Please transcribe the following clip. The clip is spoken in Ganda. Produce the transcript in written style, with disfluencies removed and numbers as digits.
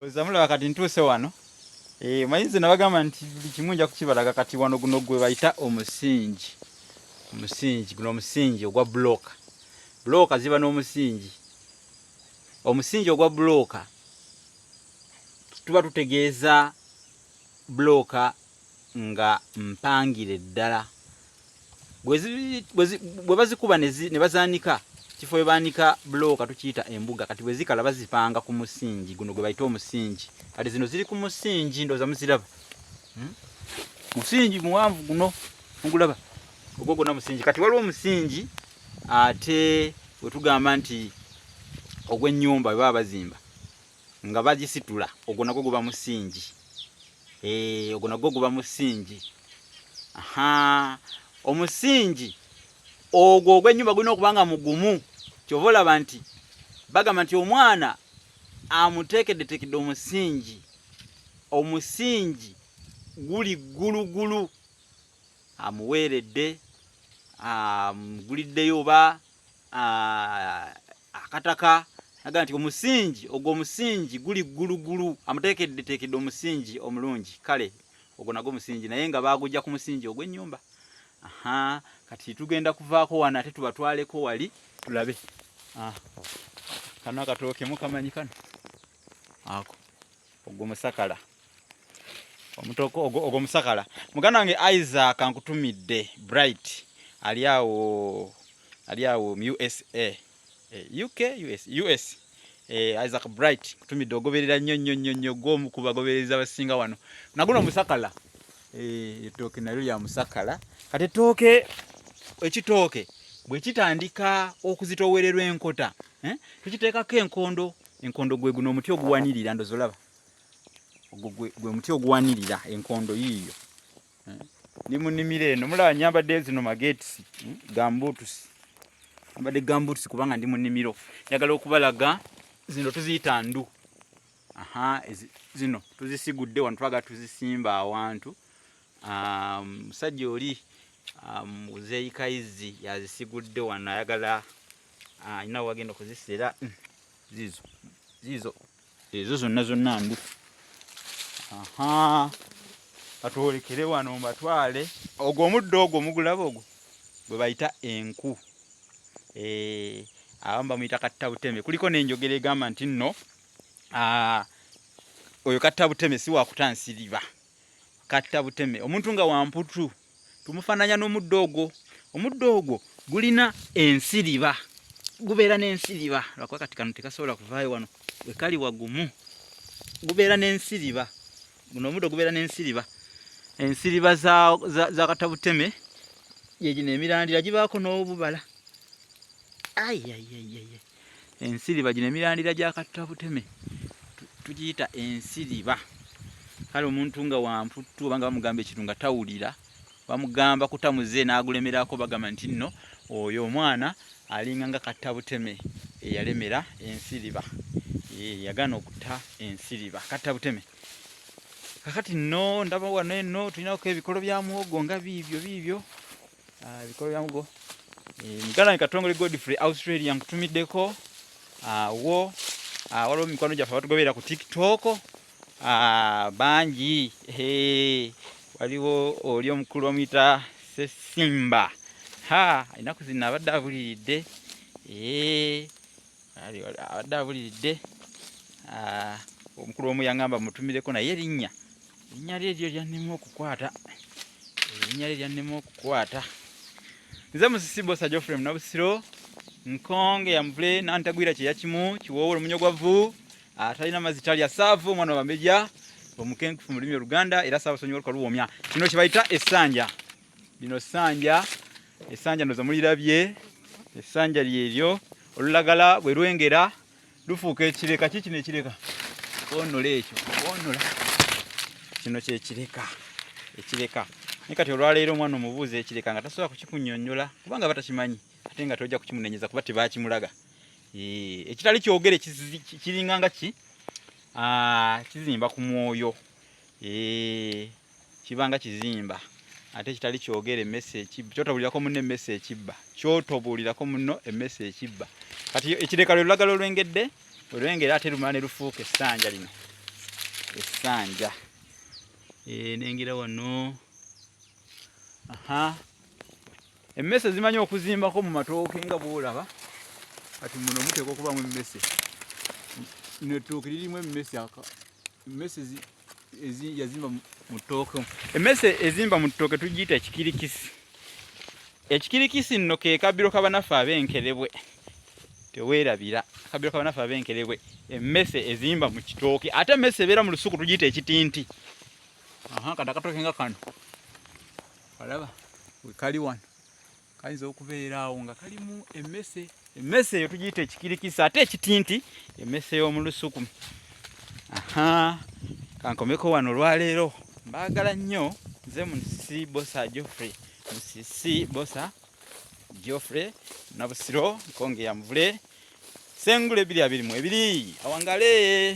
Oza mulaba kati ntuuse wano. Eh, manyi nze nabagamba nti buli kimu nja kukibalaga kati wano guno gwe bayita omusingi. Omusingi guno omusingi ogwa bulooka. Bulooka ziba n'omusingi. Omusingi ogwa bulooka tuba tutegeeza bulooka nga mpangire ddala. Bwe bazikuba ne bazaanika kifo we baanika bulooka tukiyita embuga. Kati bwe zikala bazipanga ku musingi guno gwe bayita omusingi. Kati zino ziri ku musingi, ndowooza muziraba. Musingi muwanvu guno mugulaba, ogwo gwonna musingi. Kati waliwo omusingi ate we tugamba nti ogw'ennyumba bwe baba bazimba nga bagisitula, ogwo nagwo guba musingi. Ogwo nagwo guba musingi. Aha, omusingi ogwo ogw'ennyumba gulina okuba nga mugumu. Kyova olaba nti bagamba nti omwana amuteekeddeteekedde omusingi, omusingi guli ggulugulu, amuweeredde, amuguliddeyo oba akataka, agamba nti omusingi ogwo omusingi guli ggulugulu, amuteekeddeteekedde omusingi omulungi. Kale ogwo nagwo musingi, naye nga baagujja ku musingi ogw'ennyumba. Aha, kati tugenda kuvaako wano ate tubatwaleko wali tulabe. Kano akatooke mukamanyi kano ako, ogwo musakala, omutoko ogwo musakala. Muganda wange Isaac nkutumidde, Bright ali awo, ali awo mu USA, UK, US, US. Isaac Bright nkutumidde, ogoberera nnyo nnyo nnyo nnyo, gw'omu ku bagoberezi abasinga wano. Naguno musakala, ettooke nalyo lya musakala. Kati ettooke, ekitooke bwe kitandika okuzitoowererwa enkota, tukiteekako enkondo. Enkondo gwe guno omuti oguwanirira, ndowooza olaba ogwo gwe muti oguwanirira enkondo yiiyo. Ndi mu nnimiro eno, mulaba nyambadde zino mageetisi, gambuutusi, nyambadde gambuutusi kubanga ndi mu nnimiro. Njagala okubalaga zino tuziyita ndu. Aha, zino tuzisigudde wano, twagala tuzisimba awantu. Musajja oli Muzeeyi Kayizzi yazisigudde wano, ayagala alina wagenda okuzisera. Ziizo ziizo ezo zonna zonna ndu. Aha, batwolekere wano mbatwale. Ogwo omuddo ogwo mugulaba, ogwo gwe bayita enku. Abamu bamuyita kattabuteme. Kuliko n'enjogera egamba nti nno oyo kattabuteme si wakuta nsiriba. Kattabuteme omuntu nga wamputu tumufaananya n'omuddo ogwo. Omuddo ogwo gulina ensiriba, gubeera n'ensiriba, lwakuba kati kano tekasobola kuvaayo wano we kali wagumu. Gubeera n'ensiriba, guno omuddo gubeera n'ensiriba. Ensiriba za kattabuteme gye gino emirandira gibaako n'obubala. Ayiayiayiayi, ensiriba gino emirandira gya kattabuteme tugiyita ensiriba. Kale omuntu nga wamputtu oba nga bamugamba ekintu nga tawulira, bamugamba kutamuze n'agulemerako, bagamba nti nno oyo omwana alinga nga kattabuteme eyalemera ensiriba, yagaana okutta ensiriba, kattabuteme. Kakati nno ndaba wano eno tulinako ebikolo bya muwogo nga biibyo biibyo, ebikolo bya muwogo. Muganda wange Katongole Godfrey Australia nkutumiddeko wo. Waliwo mikwano gyaffe abatugoberera ku TikTok bangi. Waliwo oli omukulu bamuyita Sesimba, ha, ennaku zino abadde abuliridde, abadde abuliridde. Omukulu omu yaŋŋamba mutumireko, naye erinnya lye eryo lyannema okukwata, erinnya lye lyannema okukwata. Nze Musisi Bosa Geoffrey Munabusiro, Nkonge ya muvule nantagwira kyeya kimu kiwoowolo munyogwavu atalina mazzi talya saavu omwana wa bambeja omukenkufu mu lulimi Oluganda era Ssaabasonyi w'oluka luwoomya. Kino kye bayita essanja, lino ssanja, essanja ndowooza mulirabye, essanja lyeryo olulagala bwe lwengera lufuuka ekireka. Ki kino ekireka? Onola ekyo, onola kino kyekireka, ekireka. Naye kati olwaleero omwana omubuuza ekireka nga tasobola kukikunnyonnyola kubanga batakimanyi, ate nga tojja kukimunenyeza kuba tebakimulaga. Ekitali kyogere kiringa nga ki kizimba ku mwoyo, kibanga kizimba, ate ekitali kyogere emmese ekibba, kyotobuulirako munno emmese ekibba, kyotobuulirako munno emmese ekibba. Kati ekireka lwe lulagala olwengedde, olwengera ate lumala ne lufuuka essanja lino. Essanja. Eh, nengera wano. Aha. Emmese zimanyi okuzimbako mu matooke nga bw'olaba. Kati muno muteekwa okubamu emmese. Lino ettooke lirimu emmese aka. Emmese yazimba mu ttooke. Emmese ezimba mu ttooke tugiyita ekikirikisi. Ekikirikisi nno ke kabbiro k'abanaffe ab'enkerebwe. Teweerabira akabbiro k'abanaffe ab'enkerebwe. Emmese ezimba mu kitooke. Ate emmese ebeera mu lusuku tugiyita ekitinti. Aha, kati akatooke nga kano. Olaba wekali wano kayinza okubeera awo nga kalimu emmese. Emmese eyo tugiyita ekikirikisi ate ekitinti emmese y'omu lusuku. Aha, kankomeko wano olwaleero. Mbaagala nnyo. Nze Musisi Bosa Geoffrey. Musisi Bosa Geoffrey Nabusiro Nkonge ya Muvule Sengule 2022. Awangale.